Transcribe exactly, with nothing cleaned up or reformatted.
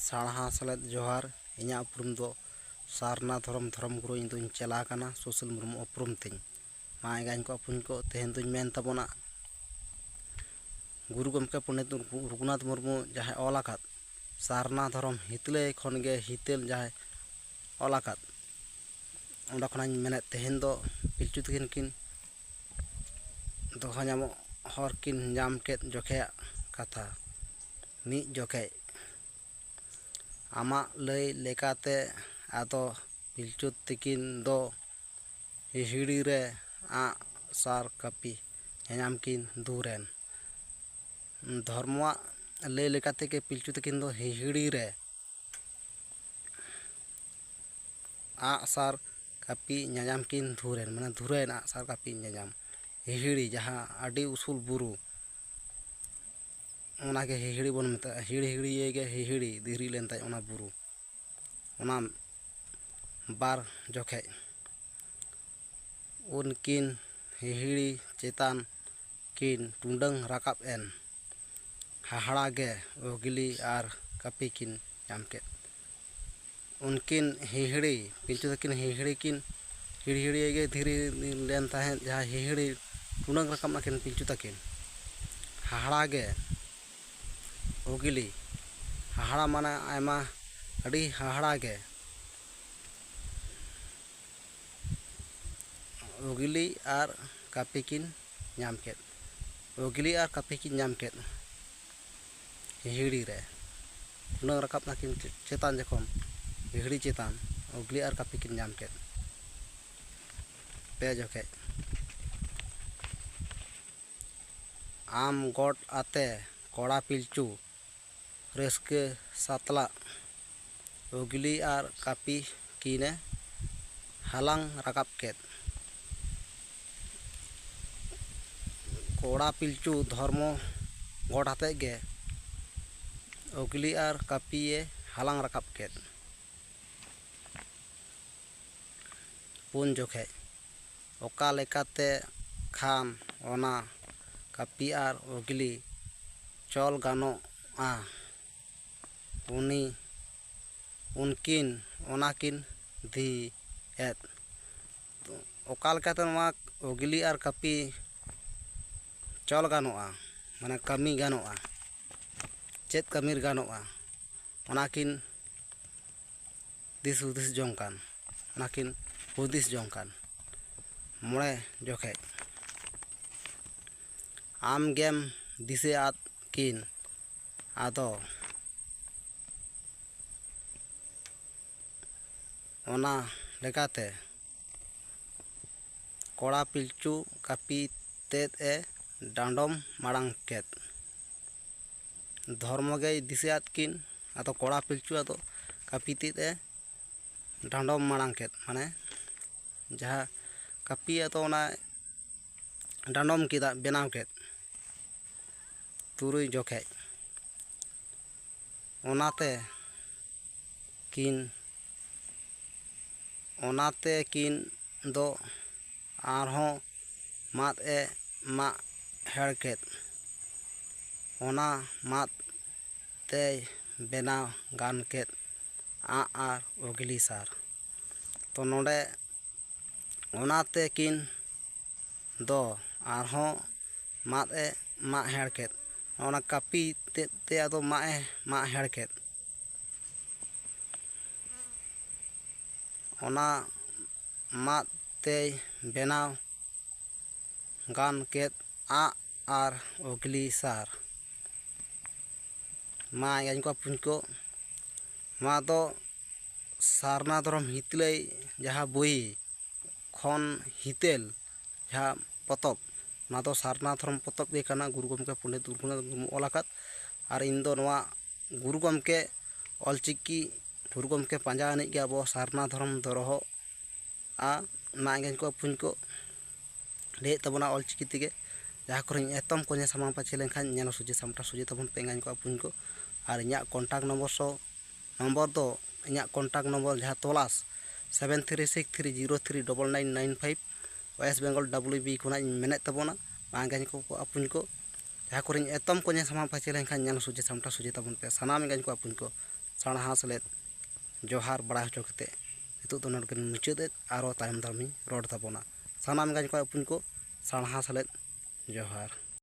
ᱥᱟᱨᱦᱟᱣ ᱥᱮᱞᱮᱫ ᱡᱚᱦᱟᱨ᱾ ᱤᱧᱟᱹᱜ ᱩᱯᱨᱩᱢ ᱫᱚ ᱥᱟᱨᱱᱟ ᱫᱷᱚᱨᱚᱢ, ᱫᱷᱚᱨᱚᱢ ᱜᱩᱨᱩ᱾ ᱤᱧ ᱫᱚᱧ ᱪᱮᱞᱟ ᱠᱟᱱᱟ, ᱥᱩᱥᱤᱞ ᱢᱩᱨᱢᱩ ᱩᱯᱨᱩᱢ ᱛᱤᱧ᱾ ᱢᱟ ᱮᱸᱜᱟᱧ ᱠᱚ ᱟᱹᱯᱩᱧ ᱠᱚ, ᱛᱮᱦᱮᱧ ᱫᱚᱧ ᱢᱮᱱ ᱛᱟᱵᱚᱱᱟ ᱜᱩᱨᱩ ᱜᱚᱢᱠᱮ ᱯᱚᱱᱰᱤᱛ ᱨᱚᱜᱷᱩᱱᱟᱛᱷ ᱢᱩᱨᱢᱩ ᱡᱟᱦᱟᱸᱭ ᱚᱞ ᱟᱠᱟᱫ ᱥᱟᱨᱱᱟ ᱫᱷᱚᱨᱚᱢ ᱦᱤᱛᱟᱹᱞ ᱠᱷᱚᱱ ᱜᱮ ᱦᱤᱛᱟᱹᱞ ᱡᱟᱦᱟᱸᱭ ᱚᱞ ᱟᱠᱟᱫ, ᱚᱸᱰᱮ ᱠᱷᱚᱱᱟᱜ ᱤᱧ ᱢᱮᱱᱮᱫ, ᱛᱮᱦᱮᱧ ᱫᱚ ᱯᱤᱞᱪᱩ ᱛᱟᱹᱠᱤᱱ ᱠᱤᱱ ᱫᱚᱦᱚ ᱧᱟᱢᱚᱜ ᱦᱚᱨ ᱠᱤᱱ ᱧᱟᱢ ᱠᱮᱫ ᱡᱚᱠᱷᱮᱭᱟᱜ ᱠᱟᱛᱷᱟ᱾ ᱢᱤᱫ ᱡᱚᱠᱷᱮᱡ ᱟᱢᱟᱜ ᱞᱟᱹᱭ ᱞᱮᱠᱟᱛᱮ ᱟᱫᱚ ᱯᱤᱞᱪᱩ ᱛᱤᱠᱤᱱ ᱫᱚ ᱦᱤᱦᱤᱲᱤ ᱨᱮ ᱟᱸᱜ ᱥᱟᱨ ᱠᱟᱹᱯᱤ ᱧᱟᱧᱟᱢ ᱠᱤᱱ ᱫᱷᱩᱨ ᱮᱱ᱾ ᱫᱷᱚᱨᱢᱚᱣᱟᱜ ᱞᱟᱹᱭ ᱞᱮᱠᱟ ᱛᱮᱜᱮ ᱯᱤᱞᱪᱩ ᱛᱤᱠᱤᱱ ᱫᱚ ᱦᱤᱦᱤᱲᱤ ᱨᱮ ᱟᱸᱜ ᱥᱟᱨ ᱠᱟᱹᱯᱤ ᱧᱟᱧᱟᱢ ᱠᱤᱱ ᱫᱷᱩᱨ ᱮᱱ, ᱢᱟᱱᱮ ᱫᱷᱩᱨᱟᱹᱭᱮᱱ ᱟᱸᱜ ᱥᱟᱨ ᱠᱟᱹᱯᱤ ᱧᱟᱧᱟᱢ᱾ ᱦᱤᱦᱤᱲᱤ, ᱡᱟᱦᱟᱸ ᱟᱹᱰᱤ ᱩᱥᱩᱞ ᱵᱩᱨᱩ, ᱚᱱᱟᱜᱮ ᱦᱤᱦᱤᱲᱤ ᱵᱚᱱ ᱢᱮᱛᱟᱜᱼᱟ᱾ ᱦᱤᱲ ᱦᱤᱲᱤᱭᱟᱹ ᱜᱮ ᱦᱤᱦᱤᱲᱤ ᱫᱷᱤᱨᱤ ᱞᱮᱱ ᱛᱟᱭ ᱚᱱᱟ ᱵᱩᱨᱩ᱾ ᱚᱱᱟ ᱵᱟᱨ ᱡᱚᱠᱷᱮᱡ ᱩᱱᱠᱤᱱ ᱦᱤᱦᱤᱲᱤ ᱪᱮᱛᱟᱱ ᱠᱤᱱ ᱴᱩᱰᱟᱹᱝ ᱨᱟᱠᱟᱵ ᱮᱱ᱾ ᱦᱟᱦᱟᱲᱟ ᱜᱮ ᱚᱜᱽᱞᱤ ᱟᱨ ᱠᱟᱹᱯᱤ ᱠᱤᱱ ᱧᱟᱢ ᱠᱮᱫ᱾ ᱩᱱᱠᱤᱱ ᱦᱤᱦᱤᱲᱤ, ᱯᱤᱞᱪᱩ ᱛᱟᱹᱠᱤᱱ ᱦᱤᱦᱤᱲᱤ ᱠᱤᱱ ᱦᱤᱲᱦᱤᱲᱤᱭᱟᱹ ᱜᱮ ᱫᱷᱤᱨᱤ ᱞᱮᱱ ᱛᱟᱦᱮᱸᱫ, ᱡᱟᱦᱟᱸ ᱦᱤᱦᱤᱲᱤ ᱴᱩᱰᱟᱹᱝ ᱨᱟᱠᱟᱵ ᱱᱟᱠᱤᱱ ᱯᱤᱞᱪᱩ ᱛᱟᱹᱠᱤᱱ᱾ ᱦᱟᱦᱟᱲᱟ ᱜᱮ ᱚᱜᱽᱞᱤ, ᱦᱟᱦᱟᱲᱟ ᱢᱟᱱᱮ ᱟᱭᱢᱟ, ᱟᱹᱰᱤ ᱦᱟᱦᱟᱲᱟ ᱜᱮ ᱚᱜᱽᱞᱤ ᱟᱨ ᱠᱟᱹᱯᱤ ᱠᱤᱱ ᱧᱟᱢ ᱠᱮᱫ᱾ ᱚᱜᱽᱞᱤ ᱟᱨ ᱠᱟᱹᱯᱤ ᱠᱤᱱ ᱧᱟᱢ ᱠᱮᱫ ᱦᱤᱦᱤᱲᱤ ᱨᱮ᱾ ᱴᱩᱰᱟᱹᱝ ᱨᱟᱠᱟᱵ ᱱᱟᱠᱤᱱ ᱪᱮᱛᱟᱱ ᱡᱚᱠᱷᱚᱱ, ᱦᱤᱦᱤᱲᱤ ᱪᱮᱛᱟᱱ ᱚᱜᱽᱞᱤ ᱟᱨ ᱠᱟᱹᱯᱤ ᱠᱤᱱ ᱧᱟᱢ ᱠᱮᱫ᱾ ᱯᱮ ᱡᱚᱠᱷᱮᱡ ᱟᱢ ᱜᱚᱴ ᱟᱛᱮ ᱠᱚᱲᱟ ᱯᱤᱞᱪᱩ ᱨᱟᱹᱥᱠᱟᱹ ᱥᱟᱛᱞᱟᱜ ᱚᱜᱽᱞᱤ ᱟᱨ ᱠᱟᱹᱯᱤ ᱠᱤᱱᱮ ᱦᱟᱞᱟᱝ ᱨᱟᱠᱟᱵ ᱠᱮᱫ᱾ ᱠᱚᱲᱟ ᱯᱤᱞᱪᱩ ᱫᱷᱚᱨᱢᱚ ᱜᱚᱴ ᱟᱛᱮᱫ ᱜᱮ ᱚᱜᱽᱞᱤ ᱟᱨ ᱠᱟᱹᱯᱤᱭᱮ ᱦᱟᱞᱟᱝ ᱨᱟᱠᱟᱵ ᱠᱮᱫ᱾ ᱯᱩᱱ ᱡᱚᱠᱷᱮᱡ ᱚᱠᱟ ᱞᱮᱠᱟᱛᱮ ᱠᱷᱟᱱ ᱚᱱᱟ ᱠᱟᱹᱯᱤ ᱟᱨ ᱚᱜᱽᱞᱤ ᱪᱚᱞ ᱜᱟᱱᱚᱜᱼᱟ? ᱩᱱᱤ, ᱩᱱᱠᱤᱱ, ᱚᱱᱟ ᱠᱤᱱ ᱫᱷᱤ ᱮᱫ᱾ ᱚᱠᱟ ᱞᱮᱠᱟᱛᱮ ᱱᱚᱣᱟ ᱚᱜᱽᱞᱤ ᱟᱨ ᱠᱟᱹᱯᱤ ᱪᱚᱞ ᱜᱟᱱᱚᱜᱼᱟ, ᱢᱟᱱᱮ ᱠᱟᱹᱢᱤ ᱜᱟᱱᱚᱜᱼᱟ, ᱪᱮᱫ ᱠᱟᱹᱢᱤ ᱨᱮ ᱜᱟᱱᱚᱜᱼᱟ, ᱚᱱᱟ ᱠᱤᱱ ᱫᱤᱥ ᱦᱩᱫᱤᱥ ᱡᱚᱝ ᱠᱟᱱ, ᱚᱱᱟ ᱠᱤᱱ ᱦᱩᱫᱤᱥ ᱡᱚᱝ ᱠᱟᱱ᱾ ᱢᱚᱬᱮ ᱡᱚᱠᱷᱮᱡ ᱟᱢ ᱜᱮᱢ ᱫᱤᱥᱟᱹ ᱟᱫ ᱠᱤᱱ, ᱟᱫᱚ ᱚᱱᱟ ᱞᱮᱠᱟᱛᱮ ᱠᱚᱲᱟ ᱯᱤᱞᱪᱩ ᱠᱟᱹᱯᱤ ᱛᱮᱫ ᱮ ᱰᱟᱸᱰᱚᱢ ᱢᱟᱲᱟᱝ ᱠᱮᱫ᱾ ᱫᱷᱚᱨᱢᱚ ᱜᱮᱭ ᱫᱤᱥᱟᱹ ᱟᱫ ᱠᱤᱱ, ᱟᱫᱚ ᱠᱚᱲᱟ ᱯᱤᱞᱪᱩ ᱟᱫᱚ ᱠᱟᱹᱯᱤ ᱛᱮᱫ ᱮ ᱰᱟᱸᱰᱚᱢ ᱢᱟᱲᱟᱝ ᱠᱮᱫ, ᱢᱟᱱᱮ ᱡᱟᱦᱟᱸ ᱠᱟᱹᱯᱤ ᱟᱫᱚ ᱚᱱᱟ ᱰᱟᱸᱰᱚᱢ ᱠᱮᱫᱟ, ᱵᱮᱱᱟᱣ ᱠᱮᱫ ᱛᱩᱨᱩᱭ ᱡᱚᱠᱷᱮᱡ᱾ ᱚᱱᱟᱛᱮ ᱠᱤᱱ, ᱚᱱᱟᱛᱮ ᱠᱤᱱ ᱫᱚ ᱟᱨᱦᱚᱸ ᱢᱟᱫ ᱮ ᱢᱟᱜ ᱦᱮᱲ ᱠᱮᱫ᱾ ᱚᱱᱟ ᱢᱟᱫ ᱛᱮᱭ ᱵᱮᱱᱟᱣ ᱜᱟᱱ ᱠᱮᱫ ᱟᱸᱜ ᱟᱨ ᱚᱜᱽᱞᱤ ᱥᱟᱨ᱾ ᱛᱚ ᱱᱚᱰᱮ ᱚᱱᱟᱛᱮ ᱠᱤᱱ ᱫᱚ ᱟᱨᱦᱚᱸ ᱢᱟᱫ ᱮ ᱢᱟᱜ ᱦᱮᱲ ᱠᱮᱫ᱾ ᱚᱱᱟ ᱠᱟᱹᱯᱤ ᱛᱮᱫ ᱛᱮ ᱟᱫᱚ ᱢᱟᱜ ᱮ ᱢᱟᱜ ᱦᱮᱲ ᱠᱮᱫ᱾ ᱚᱱᱟ ᱢᱟᱫ ᱛᱮᱭ ᱵᱮᱱᱟᱣ ᱜᱟᱱ ᱠᱮᱫ ᱟᱸᱜ ᱟᱨ ᱚᱜᱽᱞᱤ ᱥᱟᱨ᱾ ᱢᱟ ᱮᱸᱜᱟᱧ ᱠᱚ ᱟᱹᱯᱩᱧ ᱠᱚ, ᱱᱚᱣᱟ ᱫᱚ ᱥᱟᱨᱱᱟ ᱫᱷᱚᱨᱚᱢ ᱦᱤᱛᱟᱹᱞᱟᱹᱭ ᱡᱟᱦᱟᱸ ᱵᱳᱭ ᱠᱷᱚᱱ ᱦᱤᱛᱟᱹᱞ ᱡᱟᱦᱟᱸ ᱯᱚᱛᱚᱵ, ᱚᱱᱟ ᱫᱚ ᱥᱟᱨᱱᱟ ᱫᱷᱚᱨᱚᱢ ᱯᱚᱛᱚᱵ ᱜᱮ ᱠᱟᱱᱟ, ᱜᱩᱨᱩ ᱜᱚᱢᱠᱮ ᱯᱚᱱᱰᱤᱛ ᱨᱚᱜᱷᱩᱱᱟᱛᱷ ᱢᱩᱨᱢᱩ ᱚᱞ ᱟᱠᱟᱫ᱾ ᱟᱨ ᱤᱧ ᱫᱚ ᱱᱚᱣᱟ ᱜᱩᱨᱩ ᱜᱚᱢᱠᱮ ᱚᱞᱪᱤᱠᱤ, ᱜᱩᱨᱩ ᱜᱚᱢᱠᱮ ᱯᱟᱸᱡᱟ ᱟᱹᱱᱤᱡ ᱜᱮ ᱟᱵᱚ ᱥᱟᱨᱱᱟ ᱫᱷᱚᱨᱚᱢ ᱫᱚᱨᱚᱦᱚᱜᱼᱟ᱾ ᱢᱟ ᱮᱸᱜᱟᱧ ᱠᱚ ᱟᱹᱯᱩᱧ ᱠᱚ, ᱞᱟᱹᱭᱮᱫ ᱛᱟᱵᱚᱱᱟ ᱚᱞᱪᱤᱠᱤ ᱛᱮᱜᱮ᱾ ᱡᱟᱦᱟᱸ ᱠᱚᱨᱮᱧ ᱮᱛᱚᱢ ᱠᱚᱧᱮ ᱥᱟᱢᱟᱝ ᱯᱟᱪᱷᱮ ᱞᱮᱱᱠᱷᱟᱱ ᱧᱮᱞ ᱥᱚᱡᱷᱮ ᱥᱟᱢᱴᱟᱣ ᱥᱚᱡᱷᱮ ᱛᱟᱵᱚᱱ ᱯᱮ ᱮᱸᱜᱟᱧ ᱠᱚ ᱟᱹᱯᱩᱧ ᱠᱚ᱾ ᱟᱨ ᱤᱧᱟᱹᱜ ᱠᱚᱱᱴᱟᱠᱴ ᱱᱚᱢᱵᱚᱨ ᱥᱚ, ᱱᱚᱢᱵᱚᱨ ᱫᱚ ᱤᱧᱟᱹᱜ ᱠᱚᱱᱴᱟᱠᱴ ᱱᱚᱢᱵᱚᱨ ᱡᱟᱦᱟᱸ ᱛᱚᱞᱟᱥ seven three six three zero three double nine nine five, West Bengal W B ᱠᱷᱚᱱᱟᱜ ᱤᱧ ᱢᱮᱱᱮᱫ ᱛᱟᱵᱚᱱᱟ᱾ ᱢᱟ ᱮᱸᱜᱟᱧ ᱠᱚ ᱟᱹᱯᱩᱧ ᱠᱚ, ᱡᱟᱦᱟᱸ ᱠᱚᱨᱮᱧ ᱮᱛᱚᱢ ᱠᱚ ᱧᱮᱞ ᱥᱟᱢᱟᱝ ᱯᱟᱹᱪᱷᱤ ᱞᱮᱱᱠᱷᱟᱱ ᱧᱮᱞ ᱥᱚᱡᱷᱮ ᱥᱟᱢᱴᱟᱣ ᱥᱚᱡᱷᱮ ᱛᱟᱵᱚᱱ ᱯᱮ᱾ ᱥᱟᱱᱟᱢ ᱮᱸᱜᱟᱧ ᱠᱚ ᱟᱹᱯᱩᱧ ᱠᱚ ᱥᱟᱬᱦᱟ ᱥᱮᱞᱮᱫ ᱡᱚᱦᱟᱨ ᱵᱟᱲᱟᱭ ᱦᱚᱪᱚ ᱠᱟᱛᱮ ᱱᱤᱛᱚᱜ ᱫᱚ ᱱᱚᱰᱮ ᱜᱮᱧ ᱢᱩᱪᱟᱹᱫ ᱮᱫ, ᱟᱨᱚ ᱛᱟᱭᱚᱢ ᱫᱟᱨᱟᱢᱤᱧ ᱨᱚᱲ ᱛᱟᱵᱚᱱᱟ᱾ ᱥᱟᱱᱟᱢ ᱮᱸᱜᱟᱧ ᱠᱚ ᱟᱹᱯᱩᱧ ᱠᱚ ᱥᱟᱬᱦᱟ ᱥᱮᱞᱮᱫ ᱡᱚᱦᱟᱨ᱾